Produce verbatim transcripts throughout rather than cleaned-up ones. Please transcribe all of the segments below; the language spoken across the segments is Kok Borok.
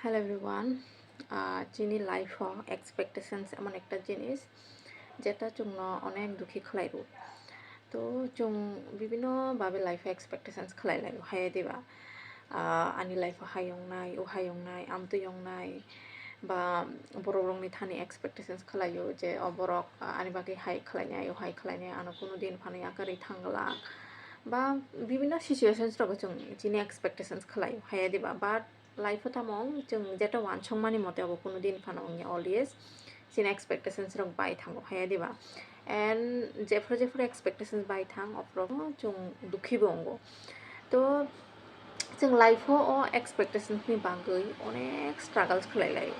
Hello everyone, ah, chini life o expectations emon ekta jinis jeta chwngno onek dukhi khlai rw. To chwng bibino babe life o expectations khlai lai o, haiya diba? Ah, ani life o hai wngnai, o hai wngnai, amtwi wngnai, ba borok rokni thani expectations khlai o je o borok, ah, ani bagwi hai khlainai, o hai khlainai, ano kuno din phano yakarwi thang glak, ba bibino situations rogo chwng chini expectations khlai o, haiya diba? But life o tamo wng, chwng jeta wansukmani mote obo kuno din phano wngya, always chini expectations rok bai thango, haiya diba? And jephru jephru expectations bai thang, ophru chwng dukhi bo wngo. To chwng life o, o expectations ni bagwi onek struggles khlai lai o.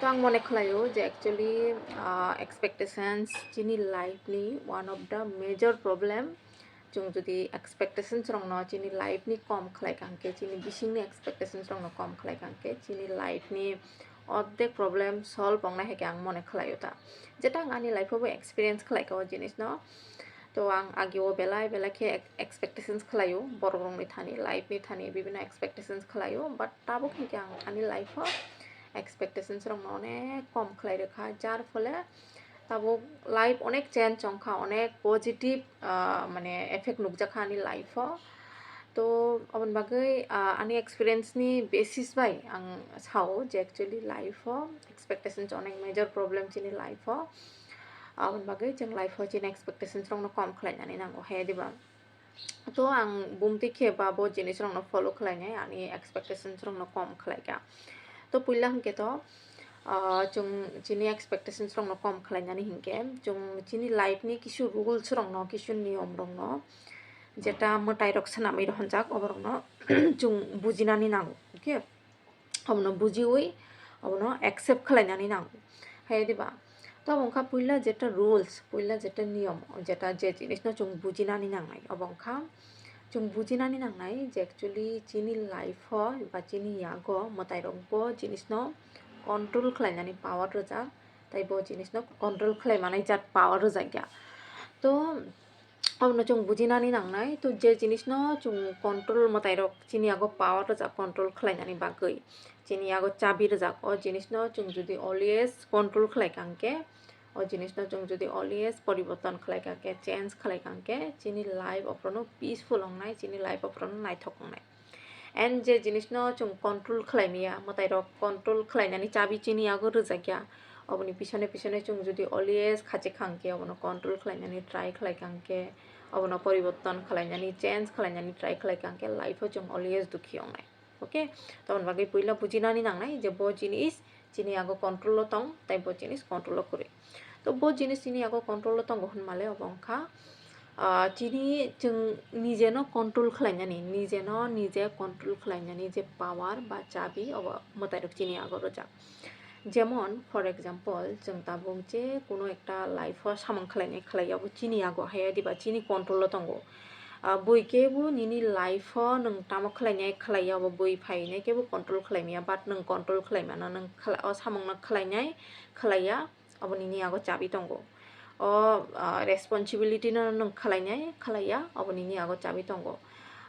To ang mone khlai o je actually, ah, expectations chini life ni one of the major problem. Chwng jodi expectations rokno chini life ni kom khlai kha hwnkhe, chini bisingni expectations rokno kom khlai kha hwnkhe, chini life ni ordek problem solve wngnai hai khe ang mone khlai o ta. Jeta ang ani life o bo experience khlai kha o jinis no. To ang agi o belai belai khe ex-, expectations khlai o, borok rokni thani, life ni thani bibino expectations khlai o, but tabuk hwnkhe ang ani life o expectations rokno onek kom khlai rwkha, jar phole tabuk life onek change wngkha, onek positive, ah, mane effect nukjakha ani life o. To aboni bagwi, ah, ani experience ni basis bai ang sao je actually life o expectations onek major problem chini life o. Aboni bagwi chwng life o chini expectations rokno kom khlainani nango, he diba? To ang bumtwi khe ba bo jinis rokno follow khlainai, ani expectations rokno kom khlaikha. To puila hwnkhe to, ah, chwng chini expectations rokno kom khlainani hinkhe, chwng chini life ni kisu rules rokno, kisu niyom rokno, jeta mwtai rok swnamwi rohorjak, oborokno chwng bujinani nango, okay? Obono bujiwi obono accept khlainani nango, hai diba? To obo wngkha puila jeta rules, puila jeta niyom, jeta je jinisno chwng bujinani nangnai, obo wngkha chwng bujinani nangnai je actually chini life o ba chini yago mwtai rok bo jinisno control khlainani power rwjak, tai bo jinisno control khlai manai jat power rwjakya. To obono chwng bujinani nangnai, to je jinisno chwng control mwtai rok chini yago power rwjak control khlainani bagwi, chini yago chabi rwjak, o jinisno chwng jodi always control khlai kha hwnkhe, o jinisno chwng jodi always poriborton khlai kha hwnkhe, change khlai kha hwnkhe, chini life ophrono peaceful wngnai, chini life ophrono naithok wngnai. And je jinisno chwng control khlai maya, mwtai rok control khlainani chabi chini yago rwjakya, oboni pisone pisone chwng jodi always khachi kha hwnkhe, obono control khlainani try khlai kha hwnkhe, obono poriborton khlainani, change khlainani try khlai kha hwnkhe, life o chwng always dukhi wngnai. Okay, to aboni bagwi puila bujinani nangnai je bo jinis chini yago control o tong, tai bo jinis control o kwrwi. To bo jinis chini yago control o tongo hwnmale obo wngkha, ah, chini chwng nijeno control khlainani, nijeno nije control khlainani je power ba chabi obo mwtai rok chini yago rwjak. Jemon, for example, chwng tabuk je kuno ekta life o samung khlainai khlaiya, obo chini yago, hai diba, chini control o tongo. Ah, bui kebo nini life o nwng tamo khlainai khlaiya, obo bui phainai kebo control khlai maya, but nwng control khlai mano, nwng khla-, o samungno khlainai khlaiya, obo nini yago chabi tongo. O, ah, responsibility no nwng khlainai khlaiya, obo nini yago chabi tongo.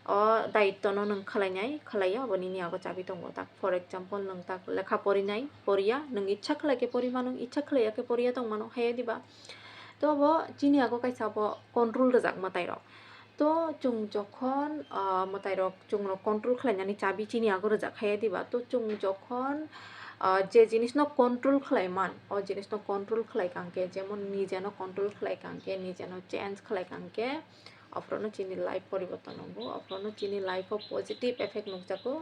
O daitto no nwng khlainai khlaiya, obo nini yago chabi tongo. Tak, for example, nwng tak lekha porinai poriya, nwng ichha khlai khe pori mano, ichha khlaiya khe poriya tong mano, hai diba? To obo chini yago kaisa obo control rwjak mwtai rok. To chwng jokhon, ah, mwtai rok chwngno control khlainani chabi chini yago rwjak, hai diba? To chwng jokhon, ah, je jinisno control khlai man, o jinisno control khlai kha hwnkhe, jemon nijeno control khlai kha hwnkhe, nijeno change khlai kha hwnkhe, ophrono chini life poriborton wngo, ophrono chini life o positive effect nukjago,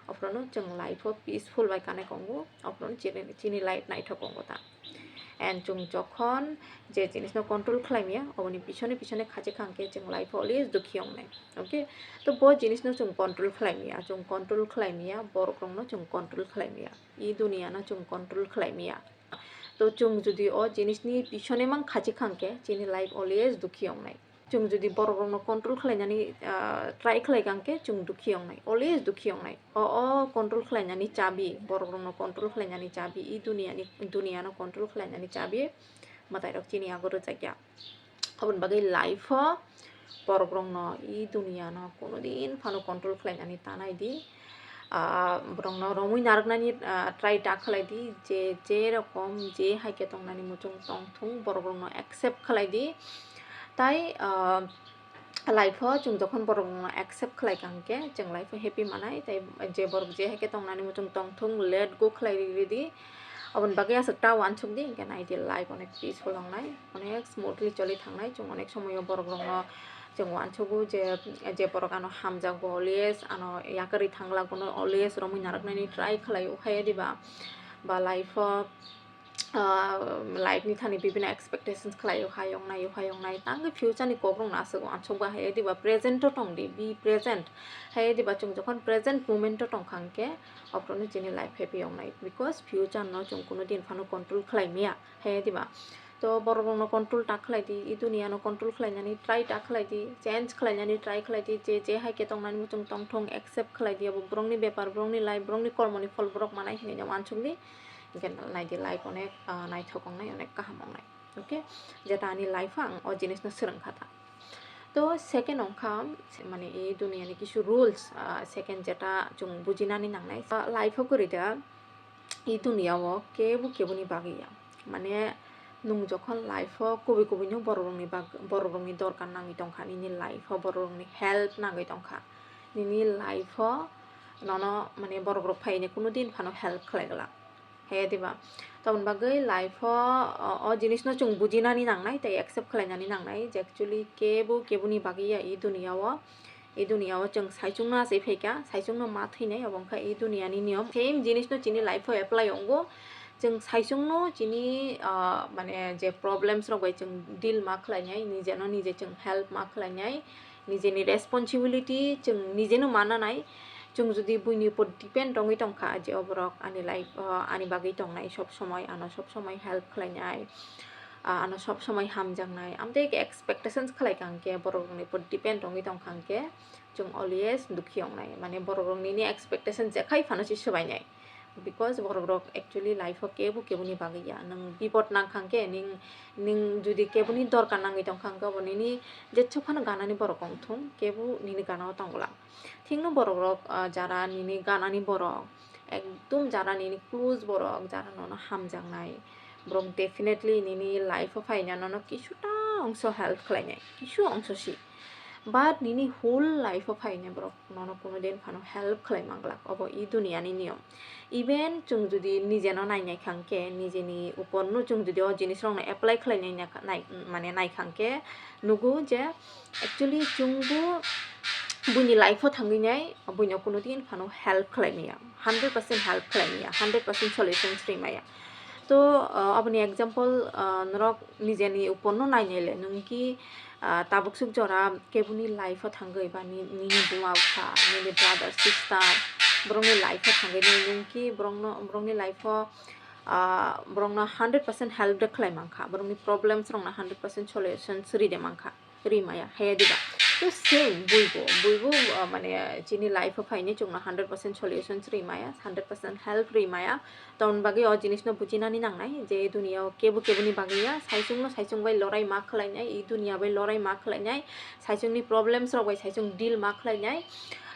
ophrono chwng life o peaceful bai connect wngo, ophrono chini, chini life naithok wngo ta. And chwng jokhon je jinisno control khlai maya, oboni pisone pisone khachi kha hwnkhe chwng life o always dukhi wngnai. Okay, to bo jinisno chwng control khlai maya, chwng control khlai maya, borok rokno chwng control khlai maya, i duniya no chwng control khlai maya. To chwng jodi o jinisni pisone mang khachi kha hwnkhe chini life always dukhi wngnai. Chwng jodi borok rokno control khlainani, ah, try khlai kha hwnkhe chwng dukhi wngnai, always dukhi wngnai. O, o control khlainani chabi, borok rokno control khlainani chabi, i duniyani, duniyano control khlainani chabi mwtai rok chini yago rwjakya. Aboni bagwi life o borok rokno i duniyano kuno din phano control khlainani tanai di. ah, borokno romwi narwknani, ah, try ta khlai di, je, je rokom je hai khe tongnani muchung tong thung, borok rokno accept khlai di. Tai, ah, life o chwng jokhon borok rokno accept khlai kha hwnkhe, chwng life o happy manai, tai je borok je hai khe tongnani muchung tong thung, let go khlai ri di. Aboni bagwi aswk ta uansuk di, hwnkhe nai di life onek peaceful wngnai, onek smoothly choli thangnai. Chwng onek somoyo borok rokno chwng uansugo je, je borok ano hamjak bo always ano yakarwi thanglak bono always romwi narwknani try khlaio, hai diba? Ba life o, ah, life ni thani bibino expectations khlaio, hayung nai, hayung nai, tangwi future ni kok rokno aswk uansuk ba, hai diba? Present o tong di, be present. Hai diba, chwng jokhon present moment o tong kha hwnkhe, oborokno chini life happy wngnai, because future no chwng kuno din phano control khlai maya, hai diba? To borok rokno control ta khlai di, i duniya no control khlainani try ta khlai di, change khlainani try khlai di, je, je hai khe tongnani muchung tong thung, accept khlai di, abo borokni bepar, borokni life, borokni kormoni phol borok manai hinwi no uansuk di. Hwnkhe nai di, life onek, ah, naithok wngnai, onek kaham wngnai. Okay, jeta ani life o ang o jinis no swrwng kha ta. To second wngkha, mane, i duniya ni kisu rules, ah, second jeta chwng bujinani nangnai. Ah, life o kwrwi da, i duniya o kebo keboni bagwi ya. Mane, nwng jokhon life o kubui kubui no borok rokni bag-, borok rokni dorkar nangwi tongkha, nini life o borok rokni help nangwi tongkha, nini life o nono, mane, borok rok phai ni kuno din phano help khlai glak, hai diba? Tamoni bagwi life o, o, o jinis no chwng bujinani nangnai tei accept khlainani nangnai je actually kebo keboni bagwi ya i duniya o. I duniya o chwng saichung no achai phaikha, saichung no ma thwinai, obo wngkha i duniya ni niyom. Same jinis no chini life o apply wngo. Chwng saichung no chini, ah, mane, je problems rok bai chwng deal ma khlainai, nije no nije chwng help ma khlainai, nijeni responsibility chwng nijeno mananai. Chwng jodi buini upor depend wngwi tongkha je oborok ani life, ah, ani bagwi tongnai, sob somoi ano sob somoi help khlainai, ah, ano sob somoi hamjaknai, amtwi expectations khlai kha hwnkhe, borok rokni upor depend wngwi tongkha hwnkhe, chwng always dukhi wngnai, mane borok rok nini expectation jekhai phano se swbainai, because borok rok actually life o kebo keboni bagwi ya. Nwng bipot nang kha hwnkhe, ning, ning jodi keboni dorkar nangwi tong kha hwnkhe, obo nini jechuk phano ganani borok wng thung, kebo nini gana o tong glak. Thikno borok rok, ah, jara nini ganani borok, ekdum jara nini close borok, jara nono hamjaknai, borok definitely nini life o phaina nono kisuta ongso help khlainai, kisu ongso si. But nini whole life o phainai borok nono kuno din phano help khlai manglak, obo i duniya ni niyom. Even chwng jodi nije no nainai kha hwnkhe, nijeni upor no chwng jodi o jinis rok no apply khlai nai, nai, mane, nai kha hwnkhe, nugo je actually chwngbo buini life o thangwi nai, buino kuno din phano help khlai maya, hundred percent help khlai maya, hundred percent solutions rwi maya. To, ah, aboni example, ah, norok nijeni upor no nainai le, nwng ki, ah, tabuk suk jora keboni life o thangwi ba ni-, nini buma bupha, nini brother, sister, borokni life o thangwi nai, nwng ki borokno, borokni life o, ah, borokno hundred percent help de khlai mankha, borokni problems rokno hundred percent solutions rwi de mankha, rwi maya, haya diba? To same, buibo, buibo, ah, mane, chini life o phaini chwngno hundred percent solutions rwi maya, hundred percent help rwi maya. Tamoni bagwi o jinisno bujinani nangnai je duniya o kebo keboni bagwi ya, saichungno saichung bai lorai ma khlainai, i duniya bai lorai ma khlainai, saichungni problems rok bai saichung deal ma khlainai,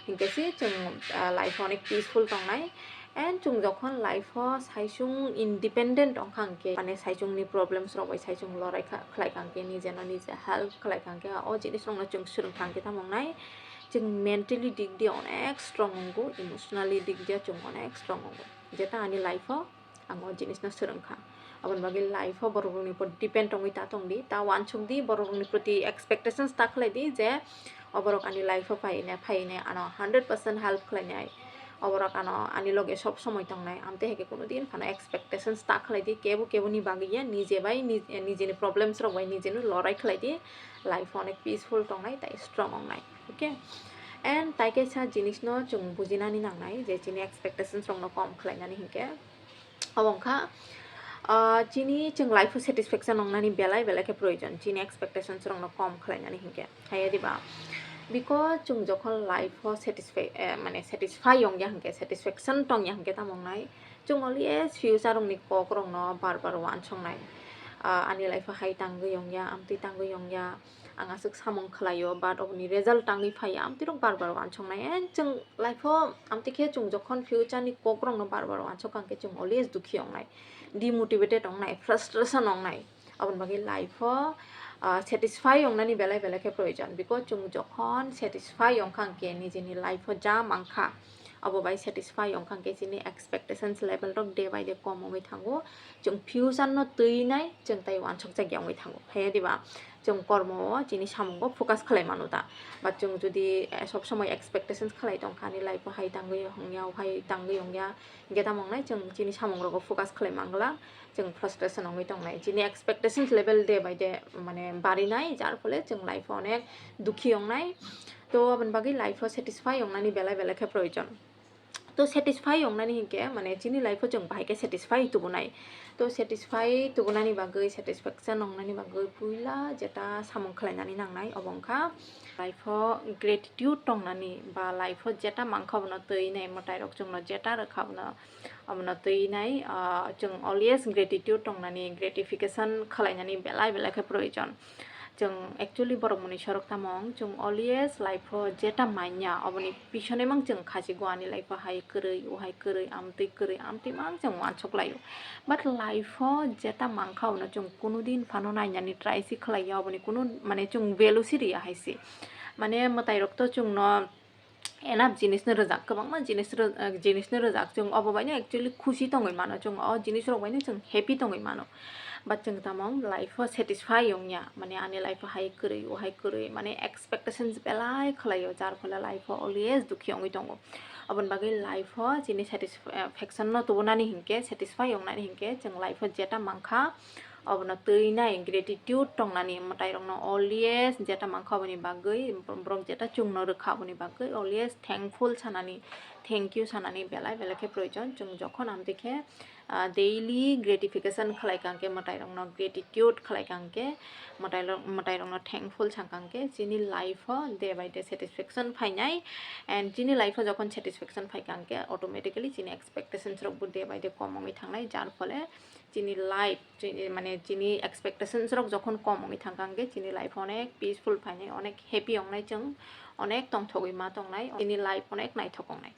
hinkhe se chwng, ah, life o onek peaceful tongnai. And chwng jokhon life o saichung independent wngkha hwnkhe, mane, saichungni problems rok bai saichung lorai kha, khlai kha hwnkhe, nijeno nije help khlai kha hwnkhe, o jinis rokno chwng swrwng kha hwnkhe tamo wngnai, chwng mentally dik dia onek strong wngo, emotionally dik dia chwng onek strong wngo. Jeta ani life o ang o jinisno swrwng kha. Aboni bagwi life o borok rokni upor depend wngwi ta tong di, ta uansuk di, borok rokni proti expectations ta khlai di je oborok ani life o phaine, phaine ano hundred percent help khlainai, oborok ano ani loge sob somoi tongnai, amtwi hai khe kuno din phano expectations ta khlai di, kebo keboni bagwi ya, nije bai ni-, nijeni problems rok bai nijeno lorai khlai di, life o onek peaceful tongnai, tai strong wngnai, okay? And tai kaisa jinisno chwng bujinani nangnai je chini expectations rokno kom khlainani hinkhe, obo wngkha, ah, chini chwng life o satisfaction wngnani belai belai khe proyojon, chini expectations rokno kom khlainani hinkhe, haya diba? Because chwng jokhon life o satisfy, eh, mane, satisfy wngya hinkhe, satisfaction tongya hinkhe tamo wngnai, chwng always future rokni kok rokno bar bar uansuknai. Ah, ani life o hai tangwi wngya, amtwi tangwi wngya, ang aswk samung khlaio, but oboni result tangwi phaiya, amtwirok bar bar uansuknai. And chwng life-o amtwi khe chwng jokhon future-ni kokrokno bar bar uansuk kha, hwnkhe chwng always dukhi wngnai, demotivated wngnai, frustration wngnai. Aboni bagwi life-o, ah, satisfy wngnani belai belai khe proyojon, because chwng jokhon satisfy wngkha, hwnkhe nijini life-o ja mankha, abo bai satisfy wngkha, hwnkhe chini expectations level rok day by day kom wngwi thango. Chwng future no twinai chwng tai uansukjakya wngwi thango. Haiya diba? Chwng kormo o chini samungo focus khlai mano da? Ba chwng jodi, eh, sob somoi expectations khlai tongkha, ani life o hai tangwi wngya, hai tangwi wngya, hwnkhe tamo wngnai chwng chini samung rogo focus khlai mangla, chwng frustration wngwi tongnai. Chini expectations level day by day mane barinai, jar phole chwng life o onek dukhi wngnai. To aboni bagwi life o satisfy wngnani belai belai khe proyojon. To satisfy wngnani hinkhe mane chini life o chwng bahai khe satisfy tubunai. To satisfy tubunani bagwi, satisfaction wngnani bagwi puila jeta samung khlainani nangnai, obo wngkha life o gratitude tongnani, ba life o jeta mankha bono twinai, mwtairok chwngno jeta rwkha bono, abono twinai, ah, chwng always gratitude tongnani, gratification khlainani belai belai khe proyojon. Chwng actually borok mwnwi sorok tamo wng, chwng always life o jeta manya, oboni pisonwi mang chwng khachigo, ani life o hai kwrwi, o hai kwrwi, amtwi kwrwi, amtwi mang chwng uansuk laio. But life o jeta mankha, abono chwng kunu din phano nainani try si khlaiya, oboni kunu mane chwng value si riya hai se. Mane mwtairok to chwngno enough jinis no rwjak, kwbangma jinis rw-, eh, jinis no rwjak, chwng obo bai no actually khusi tongwi mano, chwng o jinis rok bai no chwng happy tongwi mano. But chwng tamo life o satisfy wngya, mane ani life o hai kwrwi, o hai kwrwi, mane expectations belai khlaio, jar phole life o always dukhi wngwi tongo. Aboni bagwi life o chini satisfaction no tubunani hinkhe, satisfy wngnani hinkhe, chwng life o jeta mankha, obono twinai gratitude tongnani, mwtairokno always jeta mankha oboni bagwi, borok jeta chwngno rwkha oboni bagwi always thankful sanani, thank you sanani belai belai khe proyojon. Chwng jokhon amtwi khe, ah, daily gratification khlai kha hwnkhe, mwtairokno gratitude khlai kha hwnkhe, mwtairok-, mwtairokno thankful sa kha hwnkhe, chini life o day by day satisfaction phainai. And chini life o jokhon satisfaction phai kha hwnkhe, automatically chini expectations rok bo day by day kom wngwi thangnai, jar phole chini life, chini, mane chini expectations rok jokhon kom wngwi thang kha hwnkhe, chini life onek peaceful phainai, onek happy wngnai chwng, onek tongthogwi ma tongnai, chini life onek naithok wngnai.